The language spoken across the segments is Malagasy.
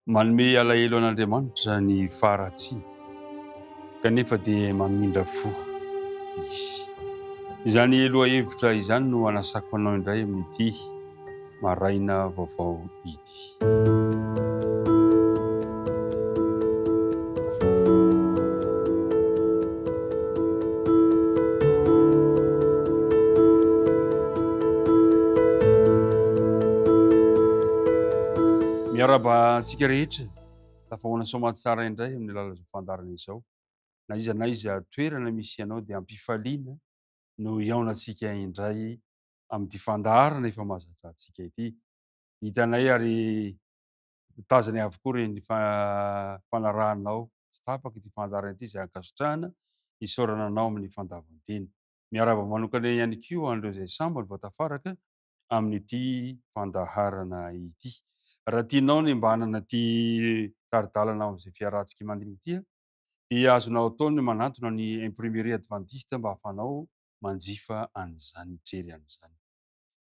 Manome alahelo an'Andriamanitra ny faharatsiana, kanefa dia mamindra fo Izy. Izany lohahevitra izany no anasako anao indray amin'ity maraina vaovao ity. Miarahaba antsika rehetra, tafahoana soamantsara indray amin'ny alalan'izao fandaharana izao. Na iza na iza toerana misy anao dia ampifaliana no hihaonantsika indray amin'ity fandaharana efa mahazatra antsika ity. Hitanay ary tazanay avokoa ireny fanarahanao tsy tapaka ity fandaharana ity izay ankasitrahana, isaorana anao amin'ny fandavan-tena. Miarahaba manokana ihany koa an'ireo izay sambany vao tafaraka amin'ity fandaharana ity. Raha tianao ny mba hanana ity tari-dalana ao amin'izay fiarahantsika mandinika ity dia azonao atao ny manantona ny Imprimerie Adventiste mba hahafahanao manjifa an'izany, mijery an'izany.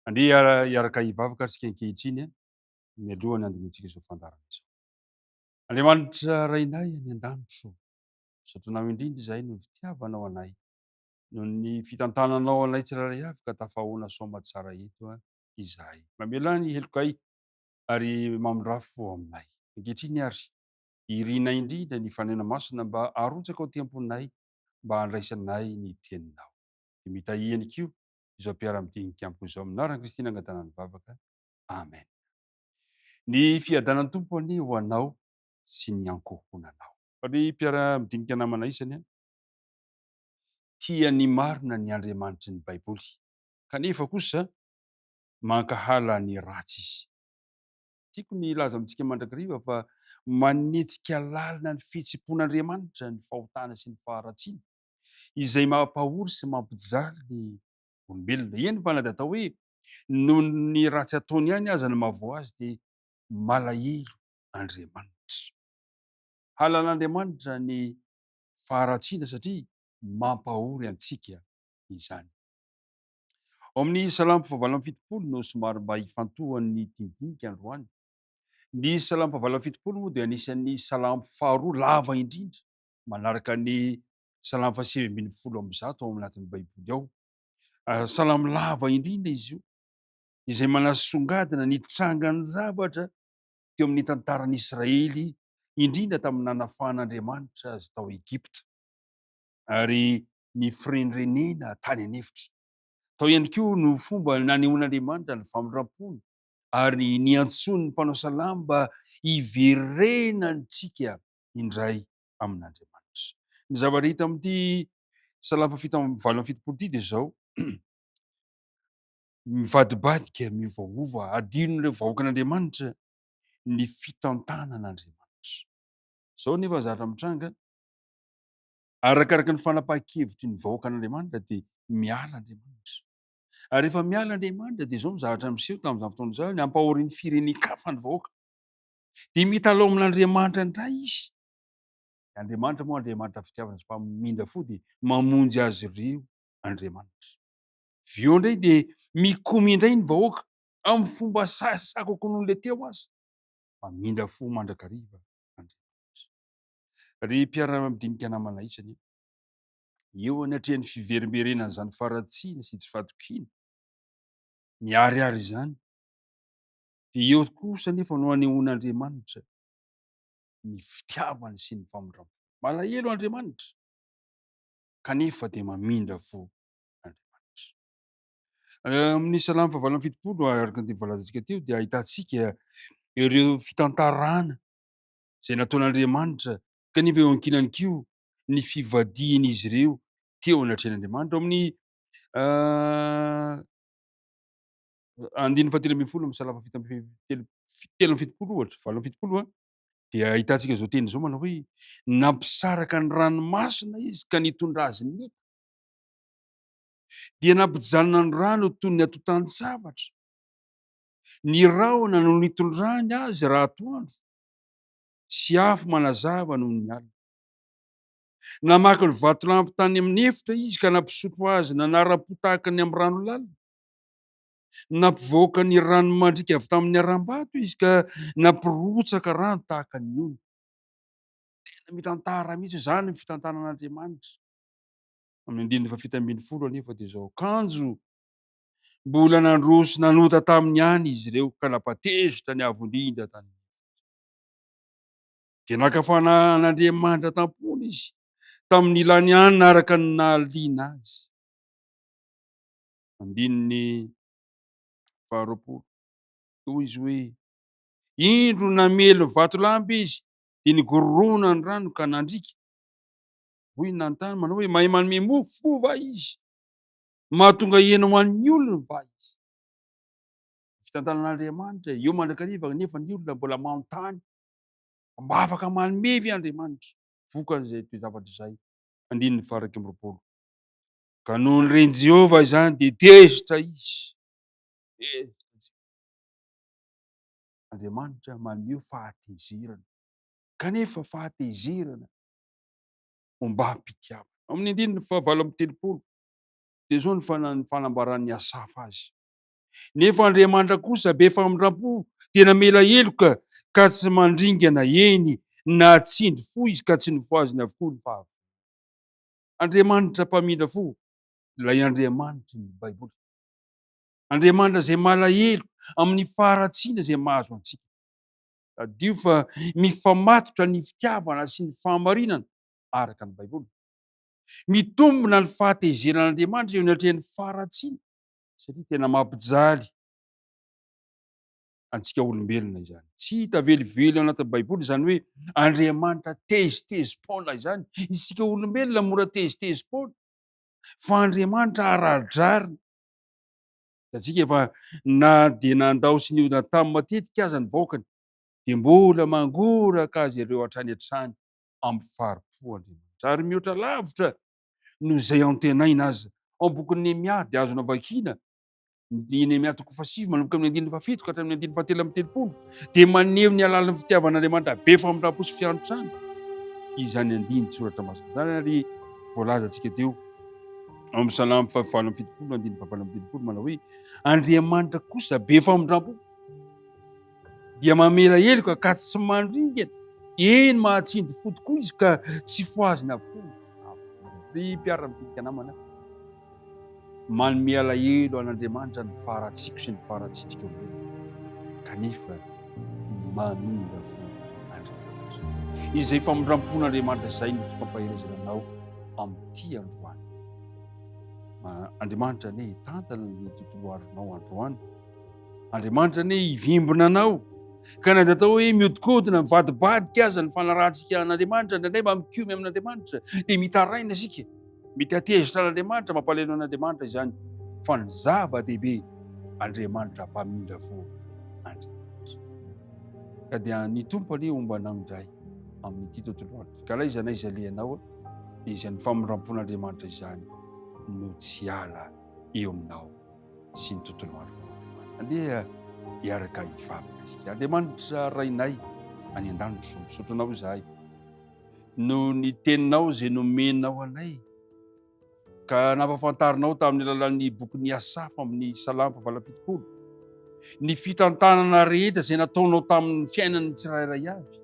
Andeha hiaraka hivavaka ary isika ankehitriny mialohan'ny handinihantsika izao fandaharana izao. Andriamanitra Rainay any an-danitra ô, misaotra Anao indrindra izahay noho ny fitiavanao anay, noho ny fitantananao anay tsirairay avy ka tafahoana soamatsara eto izahay. Mamelà ny helokay ary mamindrafo aminay. Ankehitriny ary, irinay indrindra ny Fanahy Masina mba arotsaka ao aty am-ponay mba handraisanay ny Teninao. Dia mitahia ihany koa izao mpiara-midinika amiko izao amin'ny anaran'i Kristy nangatana ny vavaka. Amen. Ny fiadanan'ny Tompo anie ho anao sy ny ankohonanao. Ry mpiara-midinika namana isany a, tia ny marina ny Andriamanitry ny Baiboly, kanefa kosa mankahala ny ratsy izy. Tiako ny hilaza amintsika mandrakariva fa manetsika lalina ny fihetseham-pon'Andriamanitra ny fahotana sy ny faharatsiana, izay mampahory sy mampijaly ny olombelona. Eny fa na dia atao hoe noho ny ratsy ataony ihany aza no mahavoa azy dia malahelo Andriamanitra. Halan'Andriamanitra ny faharatsiana satria mampahory antsika izany. Ao amin'ny Salamo fahavalo amby 70 no somary mba ifantohan'ny dinidinika androany. Ny Salamo fahavalo amby 70 moa dia anisan'ny salamo faharoa lava indrindra manaraka ny Salamo faha 119 ao anatin'ny Baiboly ao. Ah, salamo lava indrindra izy io, izay manasongadina ny trangan-javatra teo amin'ny tantaran'i Israely, indrindra tamin'ny nanafahan'Andriamanitra azy tao Egypta, ary ny firenrenena tany an'efitra. Tao ihany koa no fomba nanehoan'Andriamanitra ny famindram-pony ary niantsoany ny mpanao salamo mba hiverenantsika indray amin'Andriamanitra. Ny zavatra hita amin'ity salamo fahafito amby 78 ity dia izao, mivadibadika, miovaova, adinon'ireo vahoakan'Andriamanitra ny fitantanan'Andriamanitra. Izao nefa zavatra mitranga, arakaraka ny fanapahan-kevitry ny vahoakan'Andriamanitra dia miala Andriamanitra. Ary rehefa miala Andriamanitra dia izao ny zavatra miseho tamin'izany fotoana izany, ampahorian'ny firenen-kafa ny vahoaka. Dia mitalaho amin'Andriamanitra indray izy. Andriamanitra moa Andriamanitra fitiavana sy mpamindra fo dia mamonjy azy ireo Andriamanitra. Avy eo indray dia mikomy indray ny vahoaka amin'ny fomba sahisahy kokoa noho ilay teo aza. Mamindra fo mandrakariva Andriamanitra. Ry mpiara-midinika namana isany, eo anatrehan'ny fiverimberenan'izany faharatsiana sy tsy fahatokiana miharihary izany, dia eo kosa anefa no anehoan'Andriamanitra ny fitiavany sy ny famindram-pony. Malahelo Andriamanitra, kanefa dia mamindra fo Andriamanitra. Eh, amin'ny Salamo fahavalo amby 70, araka ny voalazantsika teo, dia ahitantsika ireo fitantarana izay nataon'Andriamanitra, kanefa eo ankilany koa ny fivadihan'izy ireo teo anatrehan'Andriamanitra. Ao amin'ny eh, andininy fahatelo ambin'ny folo amin'ny salamo fahafito amby telo 73 ohatra, 78 dia ahitantsika izao teny izao manao hoe nampisaraka ny ranomasina izy ka nitondra azy nita. Dia nampijanona ny rano toy ny atotan-tsabatra. Ny rahona no nitondrany azy raha atoandro, sy afo manazava noho ny alina. Namaky ny vatolampy tany amin'ny efitra izy ka nampisotro azy nanara-po tahaka ny amin'ny rano lalina. Nampivoaka ny rano mandriaka avy tamin'ny harambato izy ka nampirotsaka rano tahaka ny ony. Tena mitantara mihitsy izany ny fitantanan'Andriamanitra. Amin'ny andininy faha-17 anefa dia izao, Kanjo mbola nandroso nanota taminy ihany izy ireo ka nampatezitra ny Avo Indrindra tany an'efitra. Dia naka fanahy an'Andriamanitra tam-pony izy tamin'ny nilany hanina araka ny nahaliana azy. Andininy faharoapolo. Hoy izy hoe, Indro namely vatolampy izy, dia nigororoana ny rano ka nandriaka. Hoy ny nanontany manao hoe, Mahay manome mofo moa va izy? Mahatonga hena ho an'ny olony va izy? Fitantanan'Andriamanitra eo mandrakariva nefa ny olona mbola manontany. Mba afaka manome ve Andriamanitra? Vokan'izay toe-javatra izay. Andininy faha-21. Ka nony ren'i Jehovah izany dia tezitra izy. Tezitra Jehovah. Andriamanitra maneho fahatezerana. Kanefa fahatezerana ombam-pitiavana. Amin'ny andininy faha-38 dia izao ny fanambaran'i Asafa azy. Nefa Andriamanitra kosa be famindram-po, dia namela heloka ka tsy mandringana, eny, na tsindry fo izy ka tsy nofohaziny avokoa ny fahavalony. Andriamanitra mpamindra fo, ilay Andriamanitry ny Baiboly. Andriamanitra izay malahelo amin'ny faharatsiana izay mahazo antsika. Tadidio fa mifamatotra ny fitiavana sy ny fahamarinana araka ny Baiboly. Mitombina ny fahatezeran'Andriamanitra eo anatrehan'ny faharatsiana satria tena mampijaly antsika olombelona izany. Tsy hita velively ao anatin'ny Baiboly izany hoe Andriamanitra tezitezi-poana izany. Isika olombelona mora tezitezi-poana fa Andriamanitra ara-drariny. Hitantsika fa na dia nandao sy niodina taminy matetika aza ny vahoakany dia mbola mangoraka azy ireo hatrany hatrany amin'ny fari-po Andriamanitra. Ary mihoatra lavitra noho izay antenaina aza. Ao amin'ny bokin'i Nehemia dia azonao vakiana ny Nehemia toko fahasivy manomboka amin'ny andininy fahafito ka hatramin'ny andininy fahatelo amby telopolo dia maneho ny alalan'ny fitiavan'Andriamanitra be famindram-po sy fiantrana izany andinin-tsoratra masina izany ary voalazantsika teo ao amin'ny Salamo fahavalo amby fitopolo andininy fahavalo amby telopolo manao hoe Andriamanitra kosa be famindram-po dia mamela heloka ka tsy mandringana, eny mahatsindry fo tokoa izy ka tsy fohazina avokoa ny Ry mpiara-midinika namana, manome alahelo an'Andriamanitra ny faharatsiako sy ny faharatsiantsika olombelona, kanefa mamindra fo Andriamanitra. Izay famindram-pon'Andriamanitra izay no toko ampaherezana anao amin'ity androany ity. Andriamanitra anie hitantana ny tontolo andronao androany. Andriamanitra anie hivimbina anao. Ka na dia atao hoe mihodinkodina, mivadibadika aza ny fanarahantsika an'Andriamanitra, indraindray mba mikomy amin'Andriamanitra, dia mitaraina isika. Mety hatezitra an'Andriamanitra, mampalahelo an'Andriamanitra izany. Fa ny zava-dehibe, Andriamanitra mpamindra fo Andriamanitra. Ka dia ny Tompo anie homba anao indray amin'ity tontolo andro ity. Ka laiza n'aiza alehanao, dia izany famindram-pon'Andriamanitra izany no tsy hiala eo aminao. sy ny tontolo andro. Andeha hiaraka hivavaka isika. Andriamanitra Rainay any an-danitra, misaotra Anao izahay noho ny teninao izay nomenao anay ka nampafantarinao tamin'ny alalan'ny bokin'ny Asafa amin'ny Salamo fahavalo ny fitantanana rehetra izay nataonao tamin'ny fiainan'ny tsirairay avy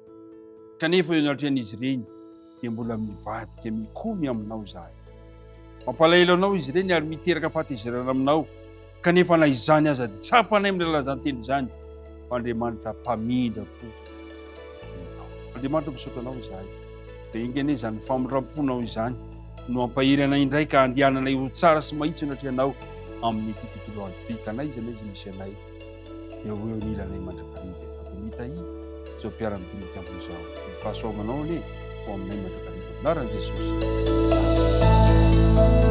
kanefa eo anatrehan'izy ireny dia mbola mivadika mikomy aminao izahay. Mampalahelo anao izy ireny ary miteraka fahatezerana aminao, kanefa na izany aza dia tsapanay amin'ny alalan'izany teny izany fa Andriamanitra mpamindra fo ianao. Andriamanitra misaotra anao izahay. Dia enga anie izany famindram-ponao izany no hampahery anay indray ka handehananay ho tsara sy mahitsy anatrehanao amin'ity tontolo andro ity ka na iza na iza misy anay dia ho eo anilanay mandrakariva ianao. Dia mitahia izao mpiara-midinika amiko izao. Ny fahasoavanao anie ho aminay mandrakariva. Anaran'i Jesosy. Amen.